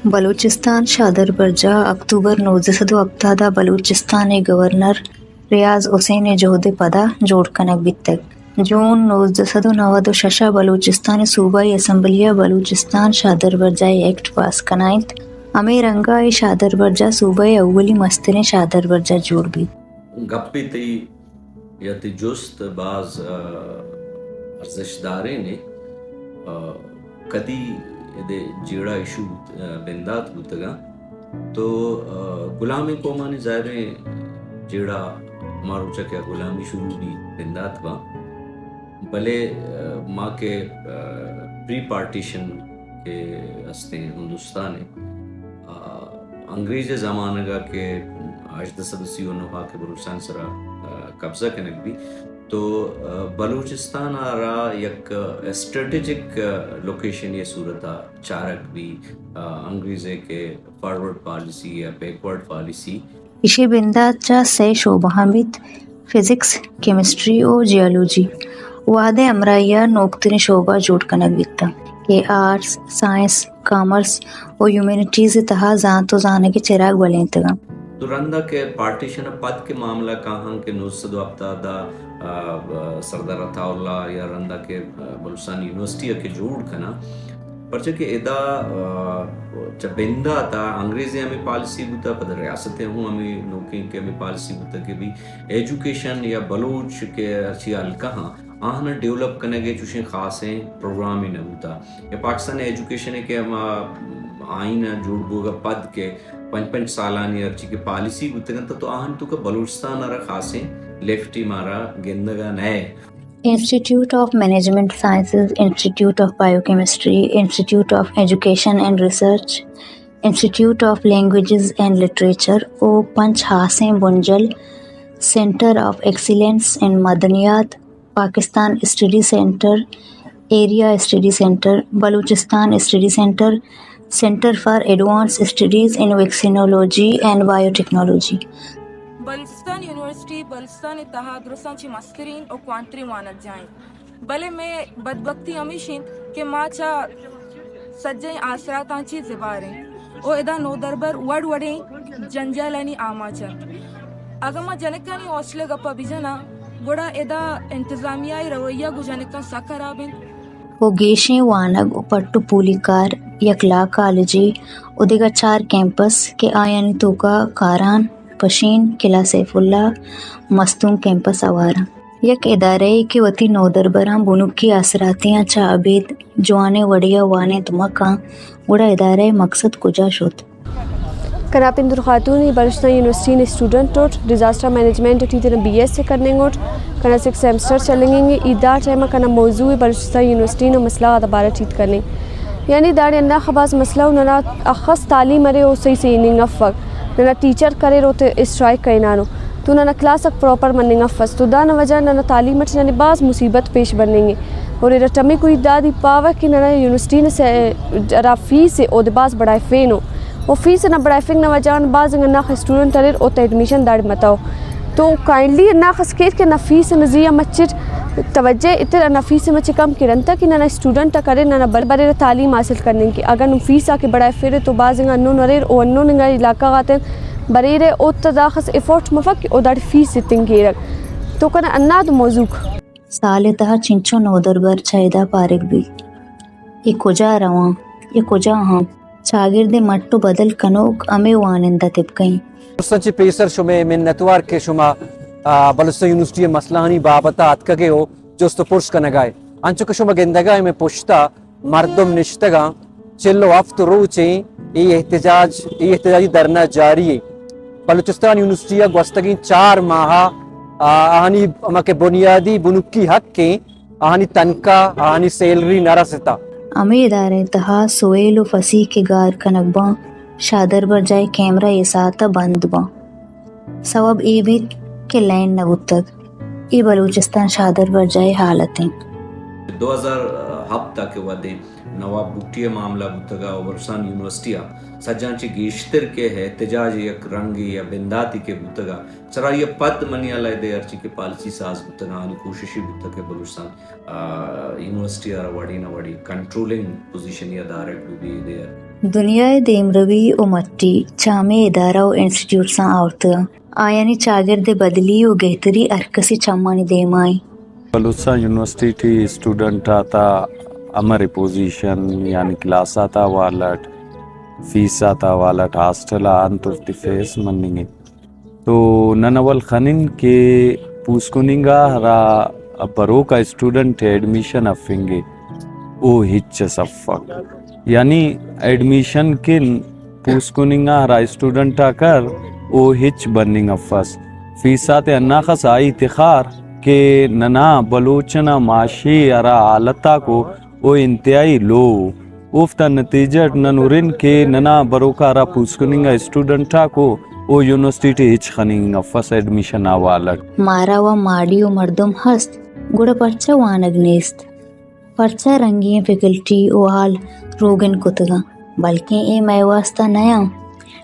بلوچستان شادربرجاہ اکتوبر نوزدہ سد و ہپتاد ءَ بلوچستان ءِ گورنر ریاض حسین ءِ جہد ءِ پدا جوڑ کنگ بیتگ۔ جون نوزدہ سد و نود و شش ءَ بلوچستان ءِ صوبائی اسمبلی ءَ بلوچستان شادربرجاہ ءِ ایکٹ پاس کنائینت۔ ہمے رنگ ءَ اے شادربرجاہ صوبہ ءِ اولی مستریں شادربرجاہ جوڑ بیت۔ گپے تئی یا تئی جست باز، آ، ارزشت داریں ایں۔ آ، کدی ادے جیڑہ ایشو بوت-، آ، بندات بوتگاں۔ تو، آ، غلامیں قومانی ظاہریں جیڑہ ہما روچا کہ غلامی شروع بیت بندات باں۔ بلے، آ، ما کہ، آ، پری پارٹیشن کہ ہستیں ہندوستان ءَ، آ، انگریز ءِ زمانگ ءَ کہ ہژدہ سد و سی و نو ءَ کہ بلوچستان سرا، آ، قبضہ کنگ بی، تو، آ، بلوچستان ءَ را یک اسٹریٹجک، آ، لوکیشن ءِ صورت ءَ چارگ بی، آ، انگریز ءِ کہ فارورڈ پالیسی یا بیکورڈ پالیسی۔ ایشی بندات چہ سئے شعبہاں بیت، فزکس، کیمسٹری و جیالوجی۔ وہدے ہمراہی ءَ نوکتریں شعبہ جوڑ کنگ بیتگ کہ آرٹس، سائنس، کامرس و ہیومینٹیز ءِ تہا زانت و زانگ ءِ چراگ بلینتگ انت۔ تو رندا کہ پارٹیشن ءَ پد کہ معاملہ کاہاں کہ نوزدہ سد و ہپتاد ءَ، آ، سردار عطا اللہ یا رندا کہ، آ، بلوچستان یونیورسٹی ءَ کہ جوڑ کناں، پرچہ کہ ادا، آ، چہ بندات ءَ انگریزیں ہمے پالیسی بوتہ، پدا ریاست ءِ ہوں ہمے نوکیں کہ ہمے پالیسی بوتہ کہ بھئی ایجوکیشن یا بلوچ کہ ہرچی حلقہ ہاں، آہاں ڈیولپ کنگ ءِ چوشیں خاصیں پروگرامے نہ بوتہ۔ یا پاکستان ایجوکیشن ءِ کہ ہما آئین ءِ جوڑ بوگ ءَ پد کہ پنچ پنچ سالانی ہرچی کہ پالیسی بوتگ انت، تو آہانی توکا بلوچستان ءَ را خاصیں لفٹے مارا گندگ ءَ نئے۔ Institute of Management Sciences, Institute of Biochemistry, Institute of Education and Research, Institute of Languages and Literature و پنچ ہاسیں بنجل، Centre of Excellence in معدنیات، Pakistan study centre, area study centre, Balochistan study centre, Centre for Advanced Studies in Vaccinology and Biotechnology۔ Balochistan university Balochistan ءِ تہا درستاں چہ مستریں و کوانتریں وانگجاہ انت، بلے مئے بدبختی ہمیش انت کہ ما چہ سجہیں آسراتاں چہ زبہر ایں و ادا نودربر وڑ وڑیں جنجالانی آماچ انت۔ اگاں ما جنکانی ہاسٹل ءِ گپا بجناں، گڑا ادا انتظامیہ ءِ رویہ گوں جنکاں سک ہراب انت۔ و گیشیں وانگ و پٹ و پولی کار یک لا کالجے و دگہ چار کیمپس کہ آیانی توکا کاران، پشین، قلعہ سیف اللہ، مستونگ کیمپس ہوار انت۔ یک ادارہ یے کہ وتی نودربراں بنکی آسراتیاں چہ ابید جوانیں وڑے ءَ وانینت مہ کن، گڑا ادارہ ءِ مقصد کجا شت؟ کنا پندر خاتون ای بلوچستان یونیورسٹی نے student it, disaster management T Tina B S ءِ کننگ اٹ، کنا سکس سیمسٹر چلنگنگ ای۔ دا ٹائم کنا موضوع بلوچستان یونیورسٹی نا مسئلہ غاتا بارہ ٹی ہیت کننگ، یعنی داڑے ہنداخہ بھاز مسئلہ و ننا اخس تعلیم ارے او صحیح صحیح ہننگ افک، ننا ٹیچر کریر اوتے اسٹرائیک کرینانو۔ تو ننا کلاس آک پراپر مننگ افس، تو دانا وجہ ننا تعلیم اٹی ننے بھاز مصیبت پیش بننگ ءِ۔ اور ارا ٹمیکو ہیت دادی پاوہ کہ ننا یونیورسٹی نا سے-، ہرا فیس ءِ اودے بھاز بڑھائفینو، و فیس نا بڑھائفنگ نا وجہ غان بھاز انگا ہنداخہ اسٹوڈنٹ اریر اوتا ایڈمیشن داڑے متو۔ تو کائنڈلی ہنداخس کیر کہ ہندا فیس نا زی آ مچٹ توجہ ایتر، ہندا فیس ءِ مچ کم کیر، انتئے کہ ننا اسٹوڈنٹ آک اریر، ننا بل-، بریرہ تعلیم حاصل کننگ کہ اگہ نم فیس آ کہ بڑھائفیرہ تو بھاز انگا ہندن اریر، او ہندن انگا علاقہ غاتیان بریرہ، اوتا داخس ایفورٹ مفک کہ او داڑے فیس ایتنگ کیرک۔ تو کنا ہندادو موضوعک۔ سال ءِ تہا چنچو نودربر چہ ادا پارگ بیت؟ اے کجا رواں؟ اے کجا آں؟ چاگرد ءِ مٹ و بدل کنوک ہمے وانندہ طبقہ ایں۔ درستاں چہ پیسر شمئے منتوار کہ شما، آ، بلوچستان یونیورسٹی ءِ مسئلہانی بابت ءَ اتکگ ئے و جست و پرس کنگ ءَ ئے۔ انچو کہ شما گندگ ءَ ئے مئے پشت ءَ مردم نشتگاں، چل و ہفت روچیں اے احتجاج، اے احتجاجی دھرنا جاری ایں۔ بلوچستان یونیورسٹی ءَ گوستگیں چار ماہ ءَ، آ، آہانی ہما کہ بنیادی بنکی حق ایں، آہانی تنخواہ، آہانی سیلری نہ رستہ۔ ہمے ادارہ ءِ تہا سہیل و فصیح کہ گار کنگ باں، شادربرجاہ ءِ کیمرہ اے ساعت ءَ بند باں۔ سوب اے بیت کہ لین نہ بوتگ۔ اے بلوچستان شادربرجاہ ءِ حالت انت۔ دو ہزار ہپت ءَ کہ وھدے نواب بگٹی ءِ معاملہ بوتگ ءَ، بلوچستان یونیورسٹی ءَ سجاں چہ گیشتر کہ احتجاج ءِ یک رنگے یا بنداتے کہ بوتگ ءَ، سرا آئی ءَ پد منی ہیال ءَ ادے ہرچی کہ پالیسی ساز بوتگ ءَ، آنی کوششے بوتگ کہ بلوچستان، آ، یونیورسٹی ءَ را وڑے نہ وڑے کنٹرولنگ پوزیشنے ءَ داریگ بہ بی ادے ءَ۔ دنیا ءِ دیمروی ءُ مٹی چہ ہمے ادارہ ءُ انسٹیٹیوٹساں آورتگ اَنت۔ آیانی چاگرد ءِ بدلی ءُ گہتری ہرکسی چمانی دیما اِنت۔ بلوچستان یونیورسٹی ٹی اسٹوڈنٹ آتا امر پوزیشن، یعنی کلاساتا حوالہ اٹ، فیساتا حوالہ اٹ، ہاسٹل آ انت وتی فیس مننگ ء۔ تو نن اول خنن کہ پوسکننگا ہرا بروکا اسٹوڈنٹ ایڈمیشن افنگے، او ہچ اس افک۔ یعنی ایڈمیشن کن پوسکننگا ہرا اسٹوڈنٹ آ کر، او ہچ بننگ افس۔ فیس آتے ہناخس آئی تخار کہ ننا بلوچ نا معاشی ہرا حالت آکو، او انتہائی لو۔ اوفتا نتیجہ اٹ نن ہرن کہ ننا بروکا ہرا پوسکننگا اسٹوڈنٹ آکو، او یونیورسٹی ٹی ہچ خننگ افس ایڈمیشن حوالہ اٹ۔ مارا و ماڑی و مردم ہست، گڑا پرچا وانگ نیست؟ پرچا رنگیں فیکلٹی و ہال روگن کتگاں، بلکیں اے مئے واستا نیاں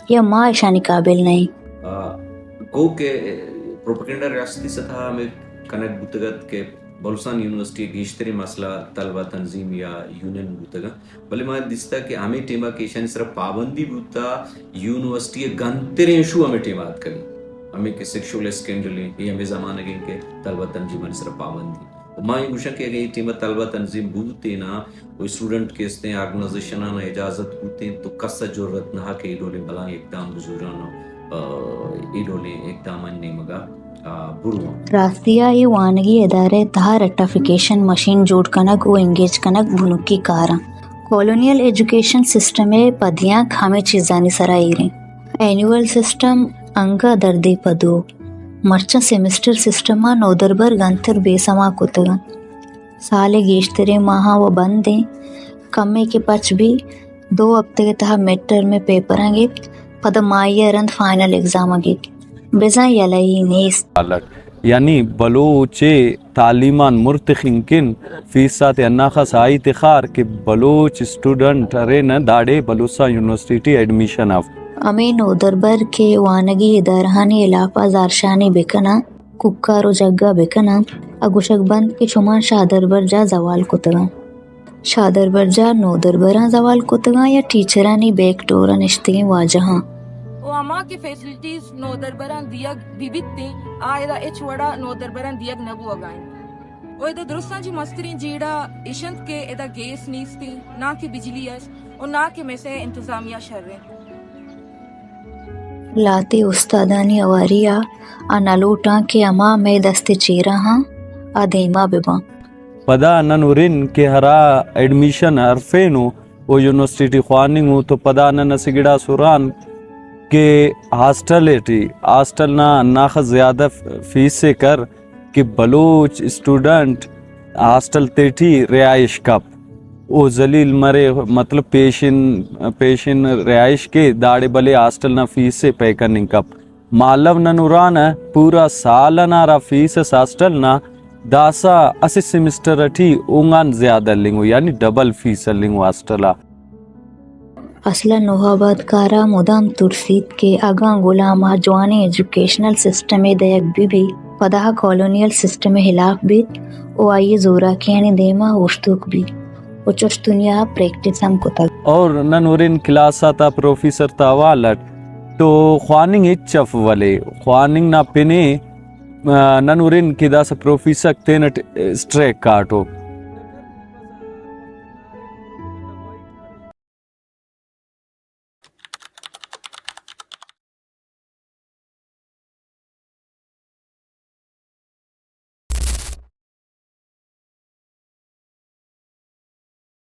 یا ما اشانی قابل نئیں؟ آ، گو کہ پروپیگنڈا ریاستی سطح ہمے کنگ بوتگ ات کہ بلوچستان یونیورسٹی ء گیشتریں مسئلہ طلبہ تنظیم یا یونین بوتگ انت، بلے ما دیستگ کہ ہمے ٹیم ء کہ ایشانی سرا پابندی بوتا، یونیورسٹی ء گنتریں ایشو ہمے ٹیم ء اتکگ انت، ہمے کہ سیکشوئل اسکینڈل انت، اے ہمے زمانگ انت کہ طلبہ تنظیمانی سرا پابندی۔ و ما اے گوشاں کہ اگہ اے ٹیم ء طلبہ تنظیم بوتین ء و اسٹوڈنٹ کہ استیں آرگنائزیشن آناں اجازت بوتیں تو کس ء جرات نہ کہ اے ڈولیں بلاہیں اقدام بزوراں و، آ، اے ڈولیں اقدامانی نیمگ ء، آ، برواں۔ راستی ء اے وانگی ادارہ ء تہا رٹافیکیشن مشین جوڑ کنگ و انگیج کنگ بنکی کاراں۔ کالونیل ایجوکیشن سسٹم ء پدیانک ہمے چیزانی سرا ایریں۔ اینول سسٹم انگہ دردے پدو مرچاں سیمسٹر سسٹم ء نودربر گنتر بے سما کتگ انت۔ سال ء گیشتریں ماہاں و بند ایں، کمے کہ پچ بی، دو ہپتگ ء تہا مڈ ٹرم ء پیپراں گیپت، پدا ماہی ء رند فائنل ایگزام ء گیپت، بزاں یلہ ای نیست۔ حالت یعنی بلوچ ء تعلیم آن مرتخنگ کن فیس آتے ہناخس آئی تخار کہ بلوچ اسٹوڈنٹ ارے نہ داڑے Balochistan university T admission if. ہمے نودربر کہ وانگی ادارہانی ہلاپ ء زہرشانی بکناں، کوکار و جگا بکناں، ء گوشگ بنت کہ شما شاہ دربرجاہ زوال کتگاں۔ شاہ دربرجاہ نودربراں زوال کتگاں یا ٹیچرانی بیک ڈور ء نشتگیں واجہاں؟ و ہما کہ فیسلٹیز نودربراں دیگ بہ بیتیں، آ ادا ہچ وڑا نودربراں دیگ نہ بوگا انت۔ و ادا درستاں چہ مستریں جیڑہ اش انت کہ ادا گیس نیستیں، نا کہ بجلی است و نا کہ میس ء انتظامیہ شر انت۔ لہتے استادانی ہواری ء آ نہ لوٹاں کہ ہما مئے دست ء چیرا آں، آ دیما بہ باں۔ پدا نن ہرن کہ ہرا ایڈمیشن ہرفینو و یونیورسٹی ٹی خواننگ او تو پدا نن اسہ گڑاس ہران کہ ہاسٹل ٹی، ہاسٹل نا ہناخہ زیادہ فیس ء کر کہ بلوچ اسٹوڈنٹ ہاسٹل تیٹی رہائش کپ، او ذلیل مرے، مطلب پیشن، پیشن رہائش کے داڑے بلے ہاسٹل نا فیس ء پے کننگ کپ۔ مالو نن ہرانہ پورا سال ئنا ہرا فیس اس ہاسٹل نا، داسہ اسہ سیمسٹر ٹی اونگان زیادہ ہلنگو، یعنی ڈبل فیس ہلنگو ہاسٹل آ۔ اصلا نوحہ آباد کارا مدام ترسیت کہ اگاں غلام آ جوانیں ایجوکیشنل سسٹمے دئیگ بہ بیت، پدا آ کالونیل سسٹم ء ہلاپ بیت و آئی ء زوراکیانی دیما اوشتوک بیت و چوش دنیا ء پریکٹس ہم کتگ۔ اور نن ہرن کلاس آتا پروفیسر تا حوال اٹ تو خواننگ ہچ اف، ولے خواننگ نا پن ء، آ، نن ہرن کہ داسہ پروفیسر تینٹ اسٹریک کاٹو۔